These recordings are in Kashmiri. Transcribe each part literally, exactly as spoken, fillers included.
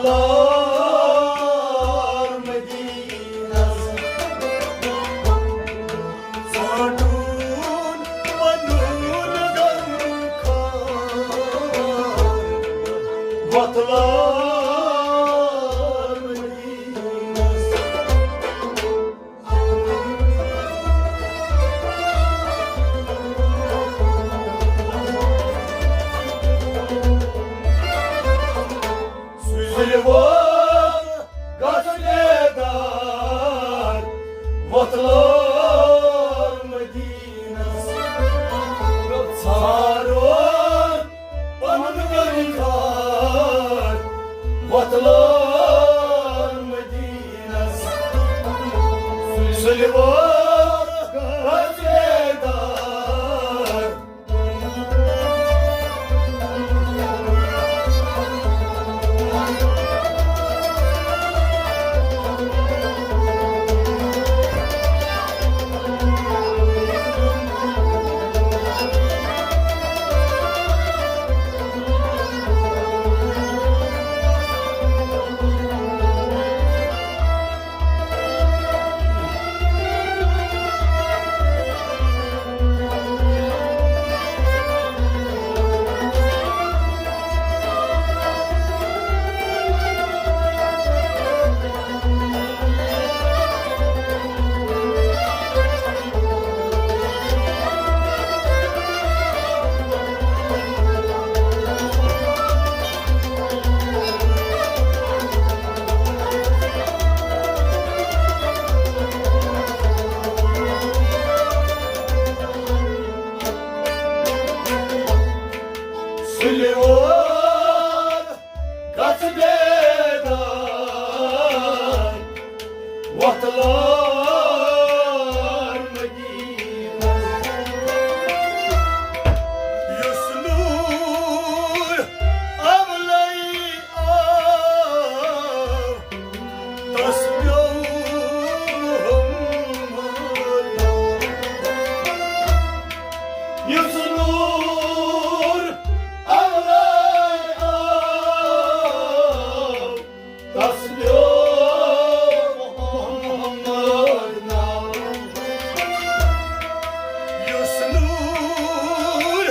لار مدینس ژھانڈُن پنُن غمخوار وۄتھ لار مدینس۔ سُلہِ وار گژھ بیدار وۄتھ لار مدینس۔ ژھانڈُن پنُن غمخوار وۄتھ لار مدینس۔ سُلہِ وار گژھ بیدار۔ سُلہِ وار گژھ بیدار وۄتھ لار مدینس۔ یُس نوٗر اولے آو تس پیوٚو محمد ناو۔ یُس نوٗر اولے آو تس پیوٚو محمد ناو۔ یُس نوٗر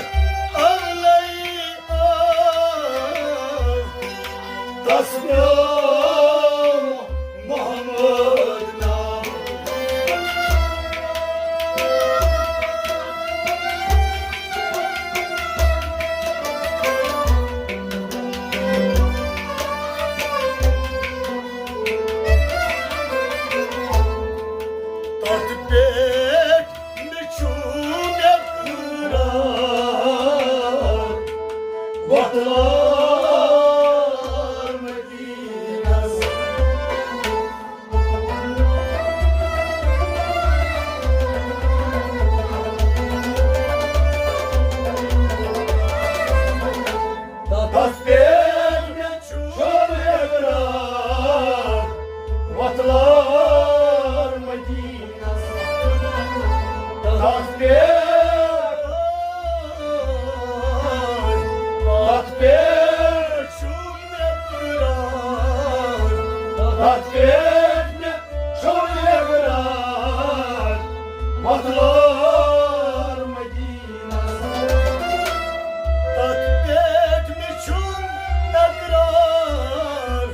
اولے آو تس پیوٚو محمد ناو۔ تتھ پٮ۪ٹھ مےٚ چھُ مےٚ قرار وۄتھ لار مدینس۔ تتھ پٮ۪ٹھ مےٚ چھُ اقرار وۄتھ لار مدینس۔ تتھ پٮ۪ٹھ، تتھ پٮ۪ٹھ چھُ مےٚ اقرار، تتھ پٮ۪ٹھ مےٚ چھُ اقرار وۄتھ لار مدینس۔ تتھ پٮ۪ٹھ مےٚ چھُ اقرار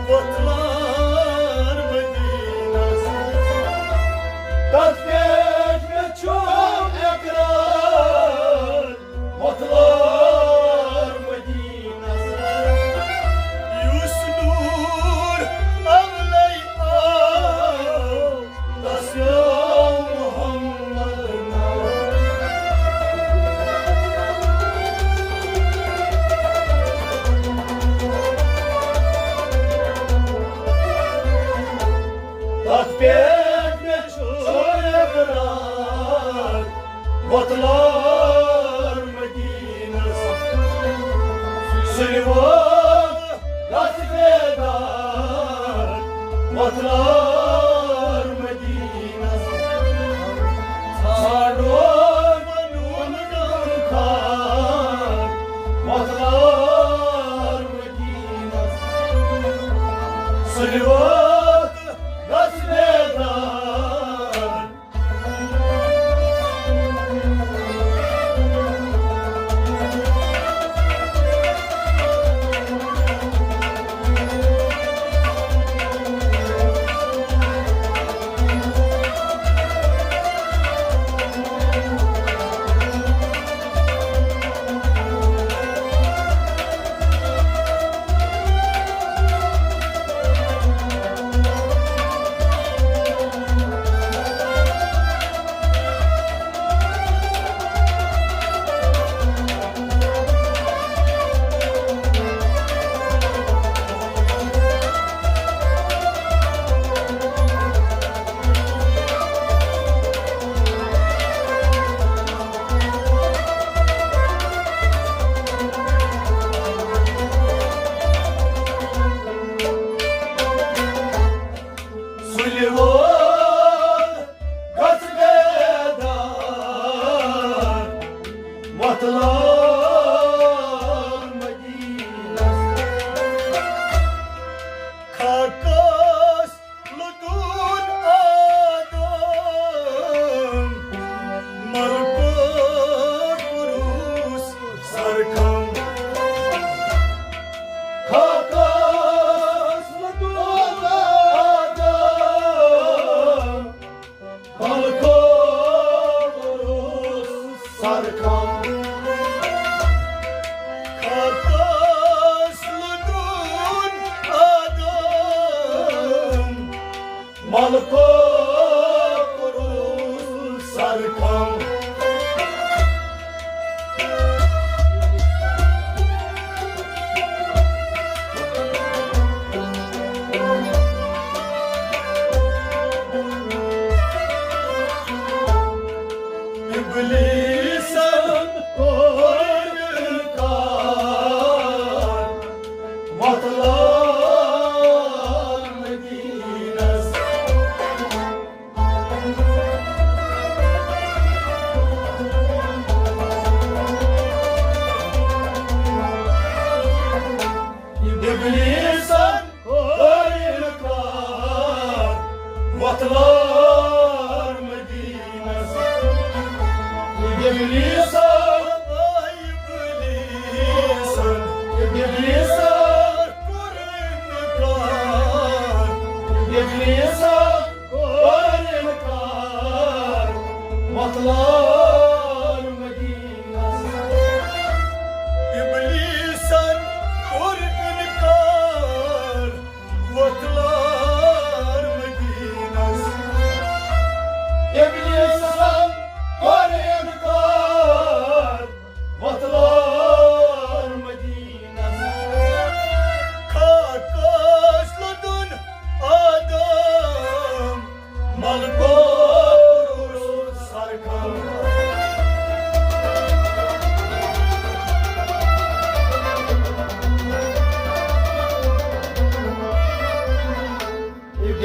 وۄتھ لار مدینس۔ تتھ پٮ۪ٹھ مےٚ چھُ اقرار وۄتھ لار مدینس۔ یُس نوٗر اولے آو، تس پیوٚو محمد ناو۔ تتھ پٮ۪ٹھ مےٚ چھُ اقرار وۄتھ لار مدینس۔ سُلہِ وار گژھ بیدار وۄتھ لار مدینس۔ ژھانڈُن پنُن غمخوار وۄتھ لار مدینس۔ کھاتَس لوٚدُن آدم، ملکو کوٚرُس سرکم۔ ابلیسن کوٚر انکار، وۄتلٲو مدینس۔ ابلیسن کوٚر انکار، وۄتلٲو مدینس۔ ابلیسن، ابلیسن، ابلیسن کوٚر انکار، ابلیسن کوٚر انکار، وۄتلٲو مدینس۔ ابلیسن کوٚر انکار، وۄتلٲو مدینس۔ ابلیسن کوٚر انکار، وۄتلٲو مدینس۔ کھاتَس لوٚدُن آدم، ملکو کوٚرُس سرکم۔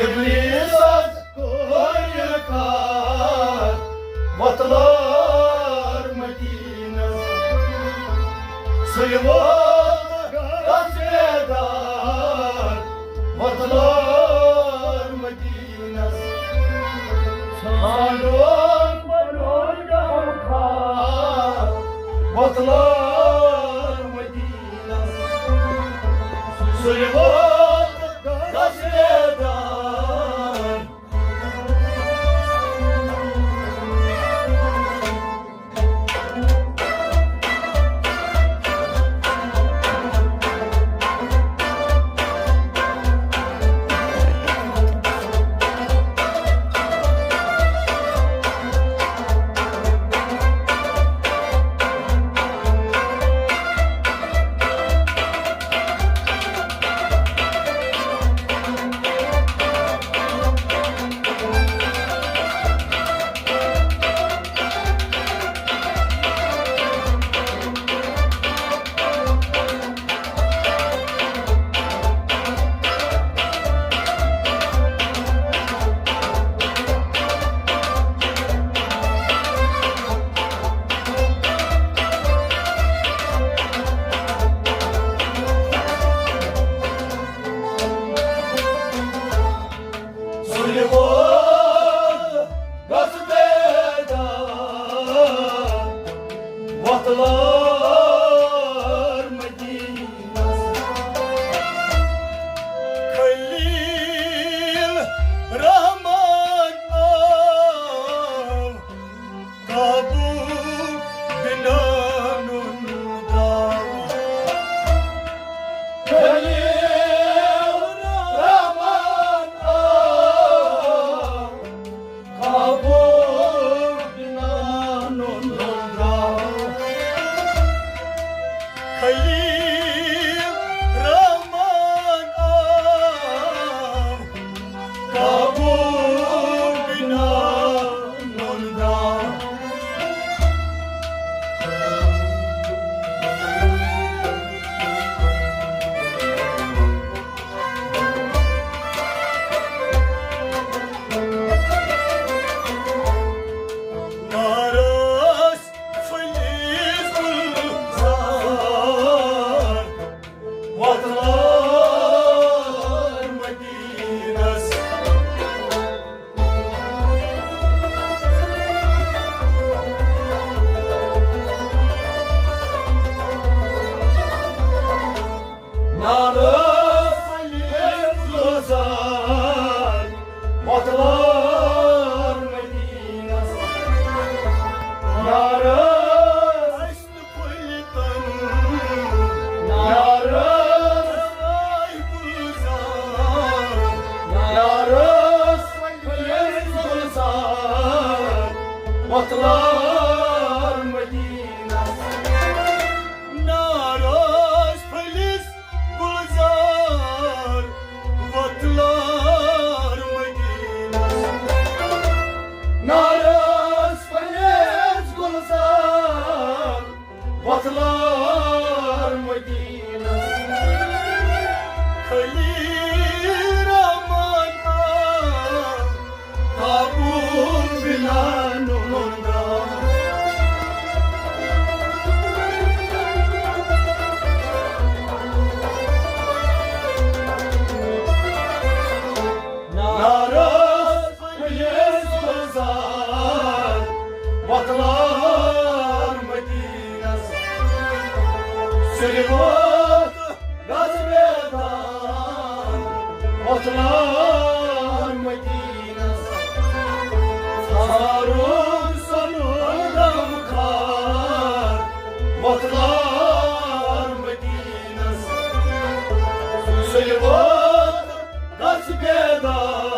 ابلیسس کوٚر انکار، وۄتلٲو مدینس۔ سُلہِ ووت گژھ بیدار، وۄتلٲو مدینس۔ ژھانٛڈُن پنُن ڈوکھا، وۄتلٲو مدینس۔ سُلہِ ووت گژھ بیدار۔ سُلہِ ووت گژھ بیدار، وۄتلٲو مدینس۔ خلیل رحمان آو، قابو بنانُن درٛاو۔ خلیل رحمان آو، قابو بنانُن درٛاو۔ خلیل رحمان آو، قابو بنانُن درٛاو۔ نارس پھٔلِس گُلزار، وۄتلٲو مدینس۔ وۄتلار مدینس۔ نارس پھٔلِس گُلزار، وۄتلار مدینس۔ نارس پھٔلِس گُلزار، وۄتلار مدینس۔ خلیل رحمان آو، قابو بلا نوندا۔ نارس پھٔلِس گُلزار، وۄتلار مدینس۔ سُلہِ ووت گژھ بیدار، وۄتلار مدینس۔ ژھارُن سۄنُن غمخار، وۄتلار مدینس۔ سُلہِ ووت گژھ بیدار۔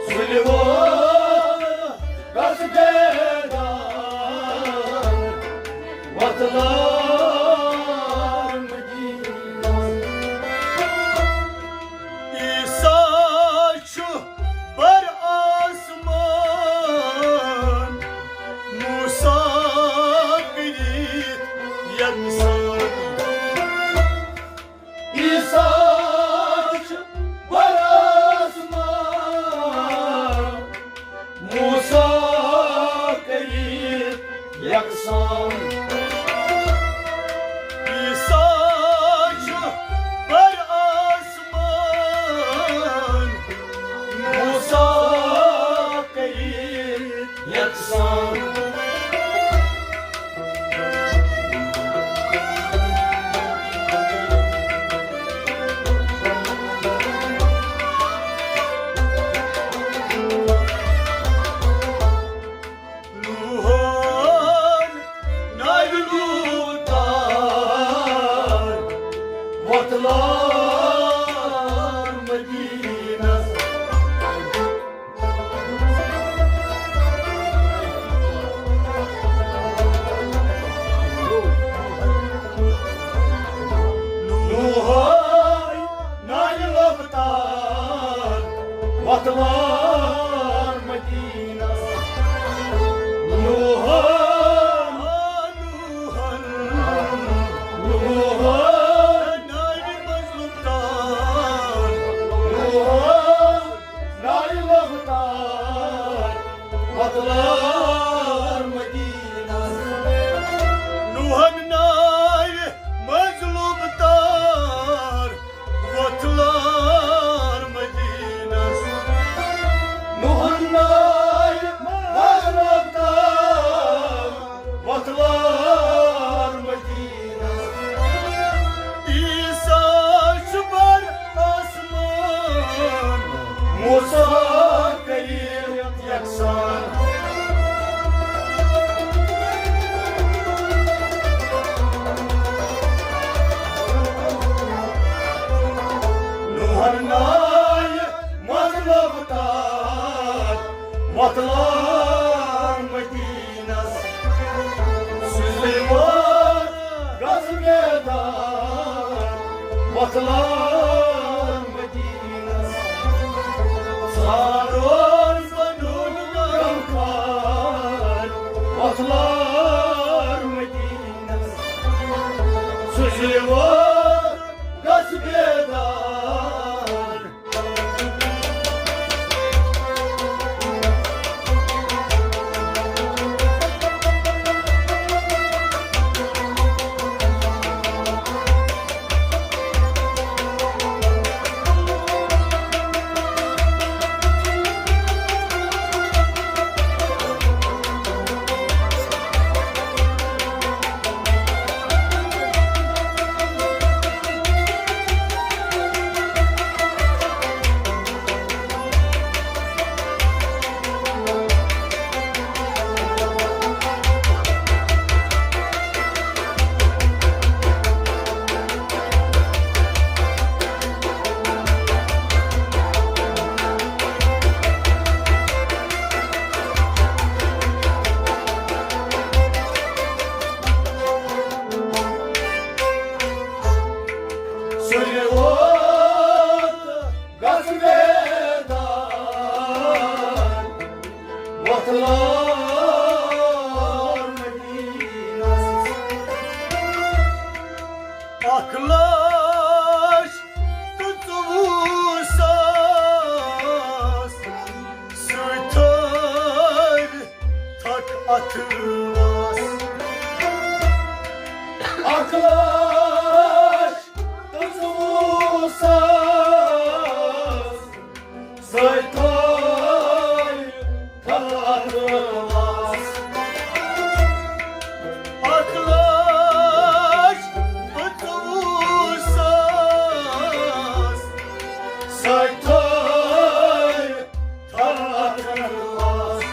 سُلہِ ووت گژھ بیدار، وۄتلار مدینس۔ عیسیٰ چھُ بر آسمان، موسیٰ کٔرِتھ یکسان۔ عیسیٰ چھُ بر آسمان، موسیٰ کٔرِتھ یکسان۔ عیسیٰ چھُ بر آسمان، موسیٰ کٔرِتھ یکسان۔ نوحن ناوِ لوٗطار، وۄتلار مدینس۔ نوحن ناوِ لوٗطار، وۄتلار مدینس۔ نوحن، نوحن، نوحن ناوِ لوٗطار، نوحن ناوِ لوٗطار، وۄتلار مدینس۔ نوحن ناوِ منٛز لوٗطار، وۄتلار مدینس۔ نوحن ناوِ منٛز لوٗطار، وۄتلار مدینس۔ عیسیٰ چھُ بر آسمان، موسیٰ کٔرِتھ یکسان۔ نوحن ناوِ منٛز لوٗطار، وۄتلار مدینس۔ سُلہِ ووت گژھ بیدار، وۄتلار مدینس۔ ژھارُن پنُن غمخار، وۄتلار مدینس۔ سُلہِ ووت گژھ بیدار۔ سُلہِ ووت گژھ بیدار، وۄتھ لار مدیٖنس۔ اکھ لچھ تہٕ ژوٚوُہ ساس سۭتۍ تھٲوۍ تھکھ اتھٕ واس۔ اکھ لچھ تہٕ ژوٚوُہ ساس سۭتۍ تھٲوۍ تھکھ اتھٕ واس۔ اکھ لچھ تہٕ ژوٚوُہ ساس سۭتۍ تھٲوۍ تھکھ اتھٕ واس۔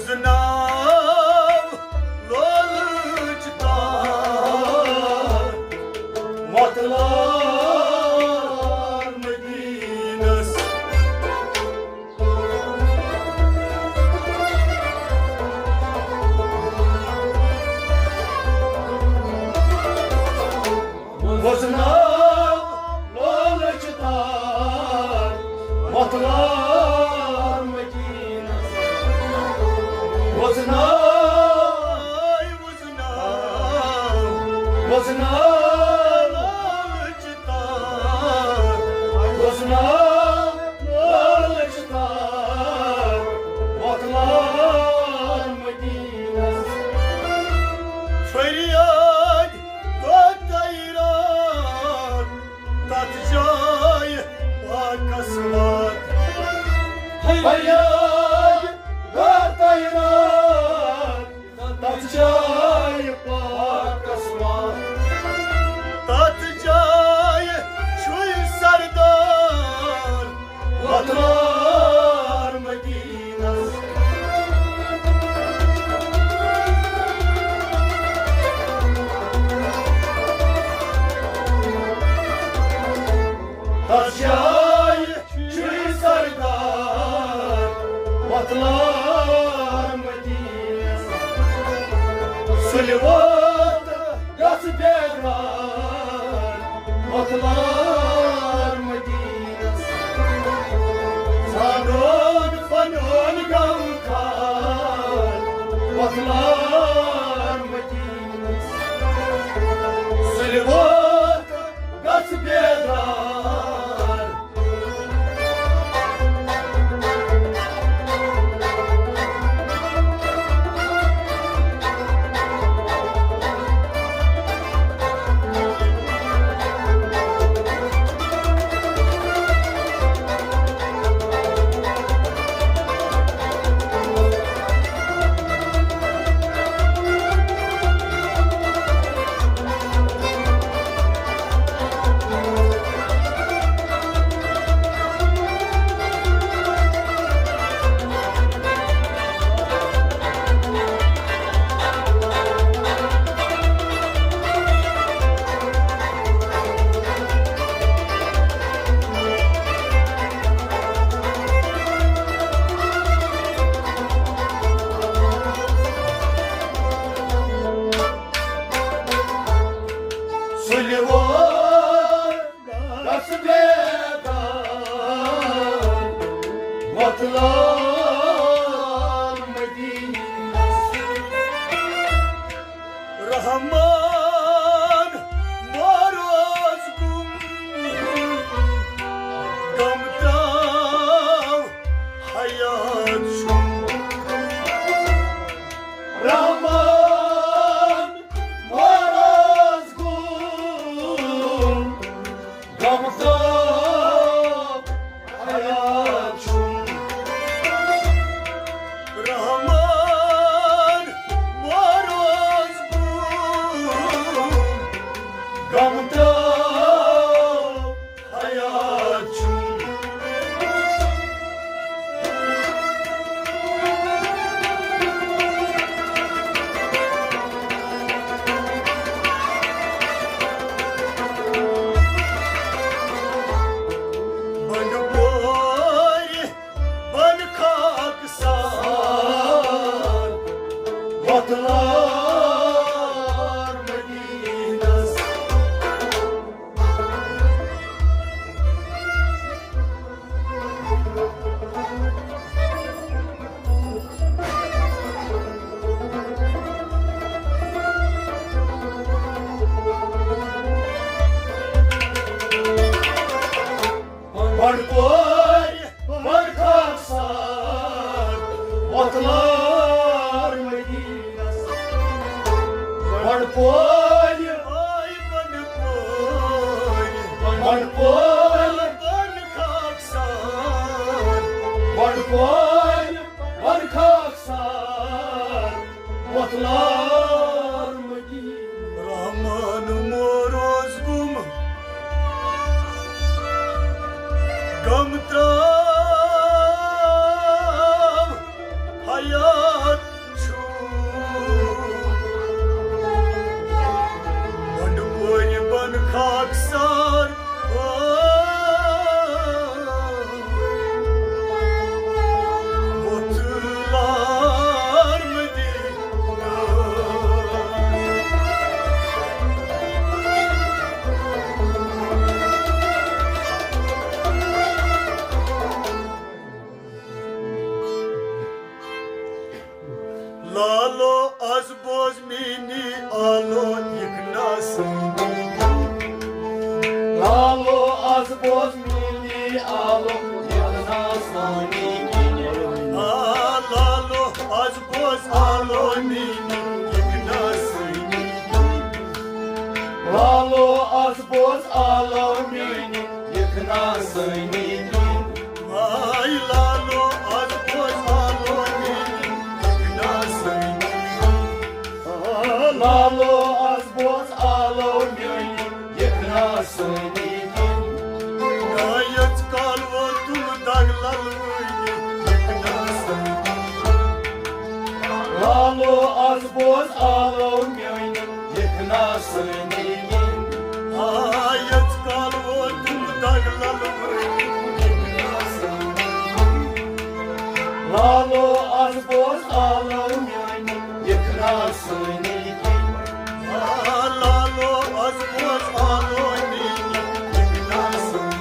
وُزناو لولٕچ تار، وۄتھ لار مدیٖنس۔ وُزناو لولٕچ تار، وۄتھ لار مدیٖنس۔ وُزناو، وُزناو، وُزناو لولٕچ تار، وُزناو لولٕچ تار، وۄتھ لار مدیٖنس۔ فریاد گوٚو تیران، تتھ جایہِ پاکس وات۔ فریاد گوٚو تیران، تتھ جایہِ پاکس وات۔ تتھ جایہِ چھُے سردار وۄتھ لار مدیٖنس۔ تتھ جایہِ چھُے سردار وۄتھ لار مدیٖنس۔ سُلہِ ووت گژھ بیدار، وۄتھ لار مدیٖنس۔ ژھانٛڈُن پنُن غم خار، وۄتھ لار مدیٖنس۔ سُلہِ ووت گژھ بیدار۔ سُلہِ وول گژھ بیدار، وۄتھ لال مدیٖنس۔ رحمان ما روز گُم، غم ترٛاو حیات چھُم۔ رحمان ما روز گُم، غم ترٛاو حیات چھُم۔ رحمان ما روز گُم، غم ترٛاو حیات چھُم۔ بنڈپورِ بن خاک سار، وۄتھ لار مدیٖنس۔ بنڈپورِ بن خاک سار، وۄتھ لار مدیٖنس۔ بنڈپورِ، بنڈپورِ، بنڈپورِ بن خاک سار، بنڈپورِ بن خاک سار، وۄتھ لار مدیٖنس۔ رحمان ما روز گُم، غم ترٛاو حیات چھُم۔ بنڈپورِ بن خاک سار، وۄتھ لار مدیٖنس۔ لالو از بوز میٛٲنی آلو، یِکھ نا سٲنی۔ لالو از بوز میٛٲنی آلو، یِکھ نا سٲنی۔ آ، لالو از بوز آلو میٛٲنی، یِکھ نا سٲنی۔ لالو از بوز آلو میٛٲنی، یِکھ نا سٲنی۔ آے لالو از بوز آلو میٛٲنی، یِکھ نا سٲنی۔ آ، لالو از بوز آلو میٛٲنی، یِکھ نا سٲنی۔ آ، یٔژ کال ووتُم دگ للوٲنی، یِکھ نا سٲنی۔ لالو از بوز آلو میٛٲنی، یِکھ نا سٲنی۔ آ، یٔژ کال ووتُم دگ للوٲنی، یِکھ نا سٲنی۔ لالو از بوز آلو میٛٲنی، یِکھ نا سٲنی۔ آ، لالو از بوز آلو میٛٲنی، یِکھ نا سٲنی۔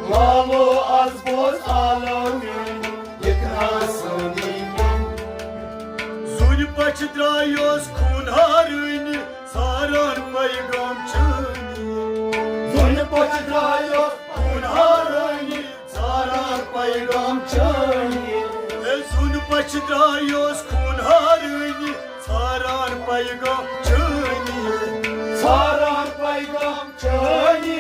لالو از بوز آلو میٛٲنی، یِکھ نا سٲنی۔ زوٗنہِ پچھ درٛایوس خوٗنہٕ ہارٲنی، ژھاران پیغام چٲنی۔ زوٗنہِ پچھ درٛایوس خوٗنہٕ ہارٲنی، ژھاران پیغام چٲنی۔ اے زوٗنہِ پچھ درٛایوس خوٗنہٕ ہارٲنی، ژھاران پیغام چٲنی۔ ژھاران پیغام چٲنی،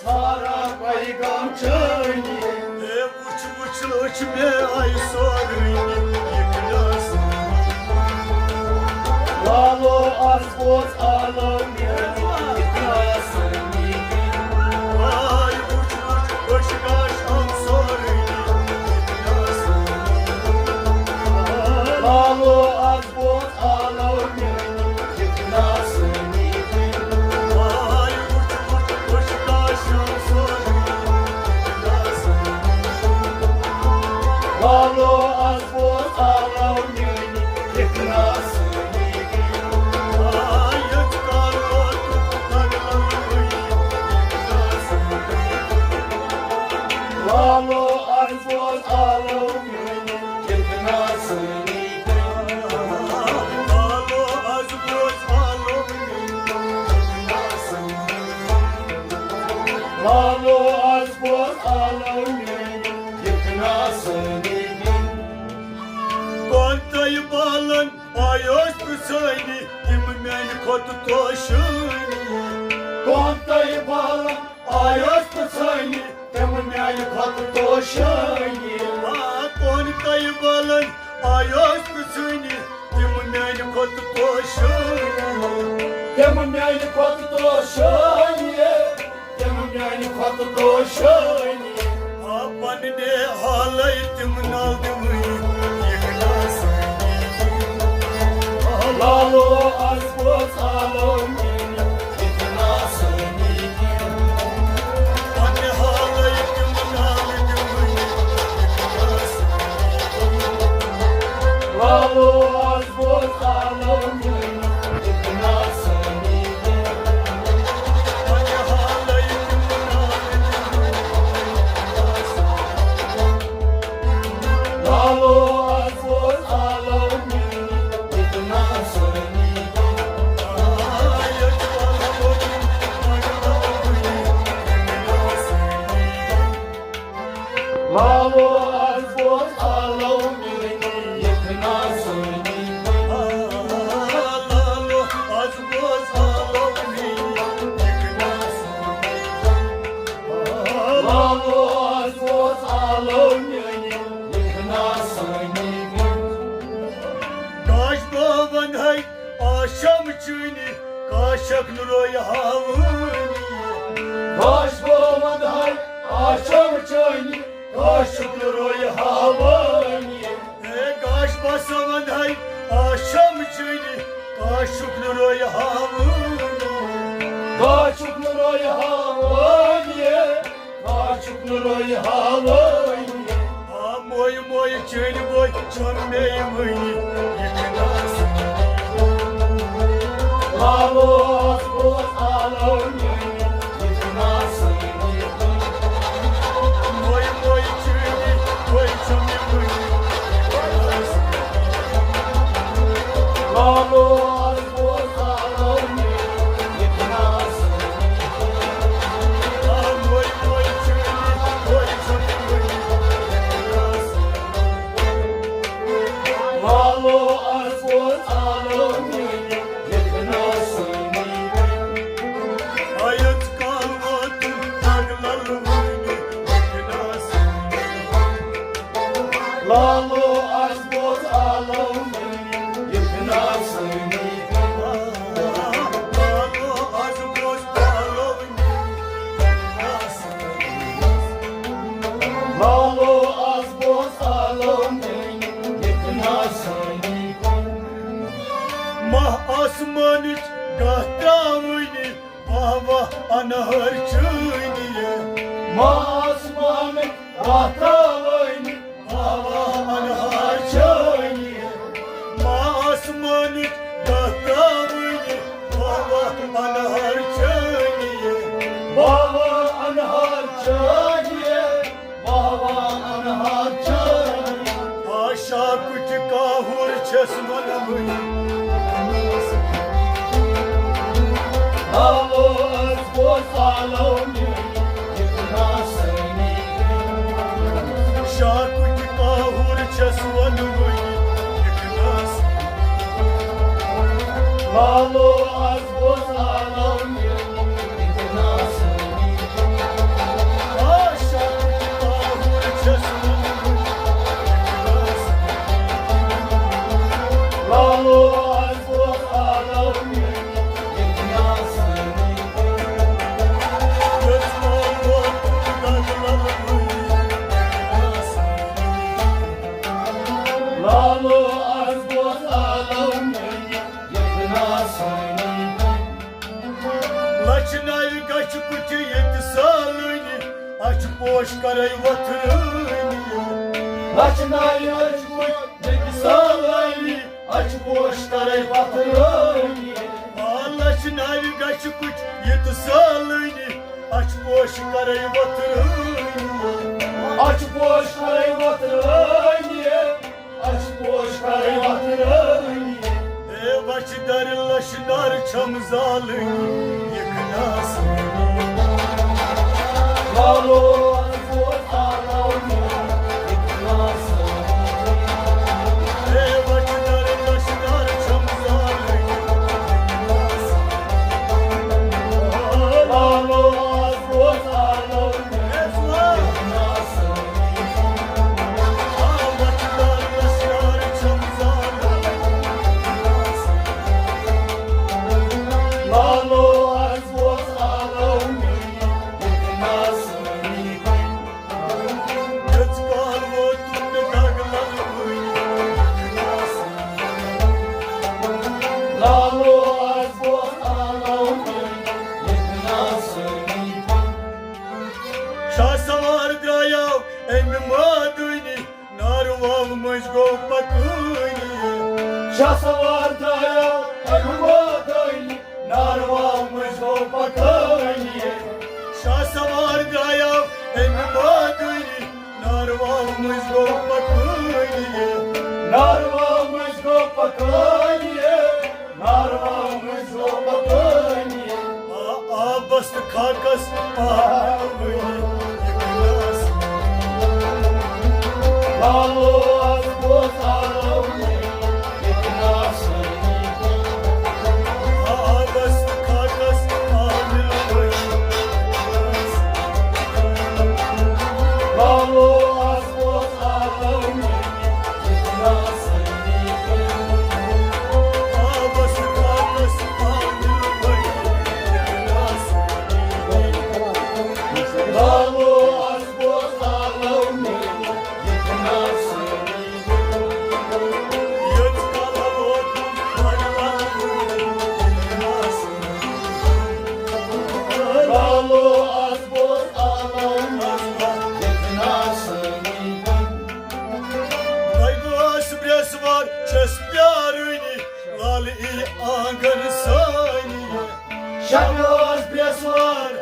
ژھاران پیغام چٲنی۔ اے وٕچھ، وٕچھ، أچھ مےٚ آیہِ سورُے یہِ گِلاس۔ لالو از بوز آلو میٛٲنۍ یہِ گِلاس۔ آے وٕچھ، وٕچھ، أچھ گاش آم سورُے یہِ گِلاس۔ لالو از بوز آلو میٛٲنۍ یہِ گِلاس۔ آے وٕچھ، وٕچھ، أچھ گاش آم سورُے یہِ گِلاس۔ لالو از بوز آلو میٛٲنۍ یہِ گِلاس۔ آے یٔژ کال لالو آز بوز آلو میٲنۍ یہِ کنا سٲنی۔ کون تۄہہِ بالن آیوس پرژھٲنی، تِم میانہِ کھۄتہٕ توشٲنی۔ کون تۄہہِ بالن آیوس پرژھٲنی، تِم میانہِ کھۄتہٕ توشٲنی۔ آ، کون تۄہہِ بالن آیوس پرژھٲنی، تِم میانہِ کھۄتہٕ توشٲنی۔ تِم میانہِ کھۄتہٕ توشٲنی۔ تِم میانہِ کھۄتہٕ توشٲنی۔ آ، پننہِ حالے تِم ناو دِوٕنۍ، یہِ کنا سٲنی۔ لالو آز بوز آلو میٲنۍ یہِ کنا سٲنی۔ پننہِ حالے تِم ناو دِوٕنۍ، یہِ کنا سٲنی۔ لالو آز بوز آلو میٲنۍ یہِ کنا سٲنی۔ لالو آز بوز آلو میٲنۍ یہِ کنا سٲنی۔ لالو آز بوز آلو میٲنۍ یہِ کنا سٲنی۔ لالو آز بوز آلو میٲنۍ یہِ کنا سٲنی۔ گاش بو ونہے آشم چٲنی، کاشک نہٕ رویہِ ہاوٲنی۔ گاش بو ونہے آشم چٲنی، کاشک نہٕ رویہِ ہاوٲنی۔ اے گاش بس ونہے آشم چٲنی، کاشک نہٕ رویہِ ہاوٲنی۔ کاشک نہٕ رویہِ ہاوٲنی۔ کاشک نہٕ رویہِ ہاوٲنی۔ آ موے موے چٲنۍ بوے چھم مے وٕنی۔ یہِ کنا سٲنی۔ لالو آز بوز آلو میٲنۍ یہِ کنا سٲنی۔ موے موے چٲنۍ بوے چھم مے وٕنی۔ یہِ کنا سٲنی۔ لالو آز بوز آلو میٲنۍ یہِ کنا سٲنی۔ آ موے موے چٲنۍ بوے چھم مے وٕنی۔ لالو آز بوز آلو میٲنۍ یہِ کنا سٲنی۔ آیت کال ووت پاگلل وٲنی یہِ کنا سٲنی۔ لالو آز بوز آلو میٲنۍ یہِ کنا سٲنی۔ لالو آز بوز آلو میٲنۍ یہِ کنا سٲنی۔ لالو آز بوز آلو میٲنۍ یہِ کنا سٲنی۔ ماہ آسمانٕچ گاہ تراوٲنی، واہ واہ انہار چٲنی۔ ماہ آسمانٕچ گاہ تراوٲنی، واہ واہ انہار چٲنی۔ ماہ آسمانٕچ گاہ تراوٲنی، واہ واہ انہار چٲنی۔ واہ واہ انہار چٲنی۔ واہ واہ انہار چٲنی۔ آ شاکُچ کاہُر چھَس وَنوٕنۍ۔ آلو آز بوز آلو میٲنۍ یہِ کنا سٲنی۔ شاکُچ کاہُر چھَس وَنوٕنۍ۔ یہِ کنا سٲنی۔ آلو آز بوز آلو میٲنۍ یہِ کنا سٲنی۔ آ شاکُچ کاہُر چھَس وَنوٕنۍ۔ یہِ کنا سٲنی۔ آلو آز بوز آلو میٲنۍ یہِ کنا سٲنی۔ لالو آز بوز آلو میٲنۍ یہِ کنا سٲنی۔ لچھ ناوِ گچھ کُٹھِ ییٚتہِ سالٲنی، اَچھِ پوش کرے وۄتھرٲنی۔ لچھ ناوِ گچھ کُٹھِ ییٚتہِ سالٲنی، اَچھِ پوش کرے وۄتھرٲنی۔ آ لچھ ناوِ گچھ کُٹھِ ییٚتہِ سالٲنی، اَچھِ پوش کرے وۄتھرٲنی۔ اَچھِ پوش کرے وۄتھرٲنی۔ اَچھِ پوش کرے وۄتھرٲنی۔ اے وچھِ در لچھ در چھم زالٕنی، یہِ کنا سٲنی۔ شاہ سوار درٛایاو اَمہِ مٲدٲنی، نارٕ واو مٔنٛزۍ گوٚو پکٲنی۔ شاہ سوار درٛایاو اَمہِ مٲدٲنی، نارٕ واو مٔنٛزۍ گوٚو پکٲنی۔ شاہ سوار درٛایاو اَمہِ مٲدٲنی، نارٕ واو مٔنٛزۍ گوٚو پکٲنی۔ نارٕ واو مٔنٛزۍ گوٚو پکٲنی۔ نارٕ واو مٔنٛزۍ گوٚو پکٲنی۔ آ، آبس تہٕ خاکس آو وٕنہِ اِخلاص۔ لالو از بوز آو وٕنہِ اِخلاص۔ آبس تہٕ خاکس آو وٕنہِ اِخلاص۔ لالو از بوز آو وٕنہِ اِخلاص۔ برٛٮ۪سوار چھَس پیارٲنی، لالہٕ ای آنٛگن سٲنی۔ شب ٲس برٛٮ۪سوار،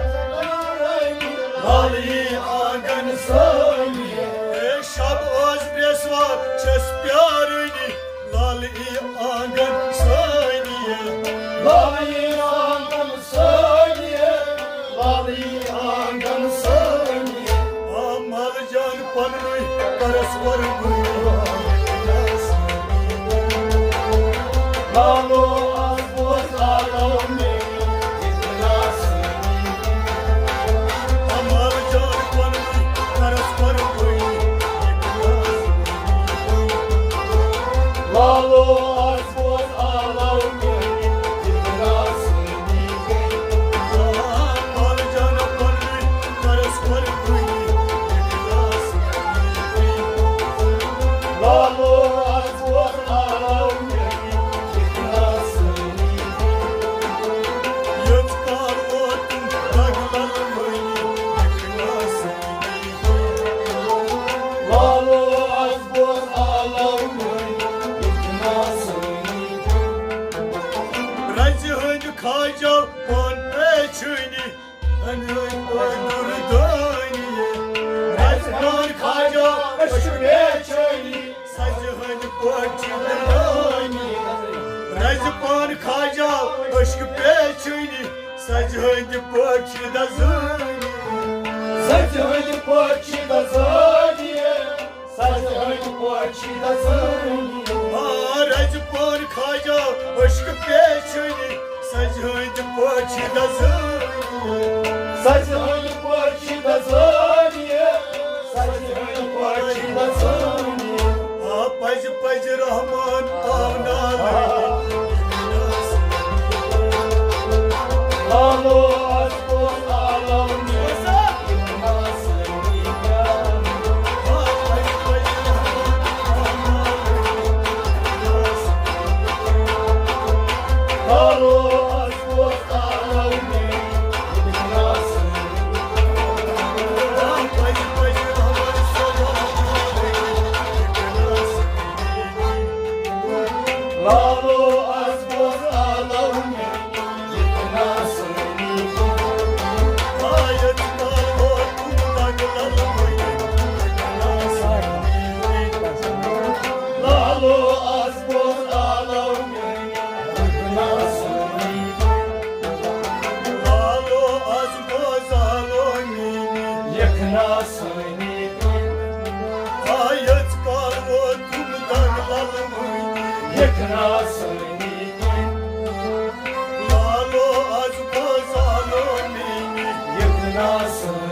لالہٕ ای آنٛگن سٲنی۔ اے شب ٲس برٛٮ۪سوار چھَس پیارٲنی، لالہٕ ای آنٛگن سٲنی۔ لالہٕ ای آنٛگن سٲنی، لالہٕ ای آنٛگن سٲنی۔ آ مل جان پننُے کرس قربٲنی۔ لالو از بوز آلو مےٚ اِخلاص۔ آ مل جان پننُے کرس قربٲنی۔ لالو از بوز آلو مےٚ اِخلاص۔ رزِ ہٕنٛدۍ کھاجو پٲنۍ پیچھٲنی، أنٛدرٕ أنٛدرٕ دٲنی۔ رزِ پٲنۍ کھاجو أچھ پیچھٲنی، سزِ ہٕنٛدۍ پٲٹھۍ چھِ دٲنی۔ رزِ پٲنۍ کھاجو أچھ پیچھٲنی، سزِ ہٕنٛدۍ پٲٹھۍ چھِ دزٲنی۔ سزِ ہٕنٛدۍ پٲٹھۍ چھِ دزٲنی۔ سزِ ہٕنٛدۍ پٲٹھۍ چھِ دزٲنی۔ آ، رزِ پٲنۍ کھاجو أچھ پیچھٲنی، سزِ ہٕنٛدۍ پٲٹھۍ چھِ دزٲنی۔ سزِ ہٕنٛدۍ پٲٹھۍ چھِ دزٲنی۔ سزِ ہٕنٛدۍ پٲٹھۍ چھِ دزٲنی۔ آ، پزِ پزِ رحمان آو نالہٕ۔ آلو از بوز آلو مےٚ۔ ناسٲنی کٔر۔ آیژ کال ووتُم دنٛگ للوٕنی۔ یتھ ناسٲنی کٔر۔ لالو از گوٚو زالو میٛٲنی۔ یتھ ناسٲنی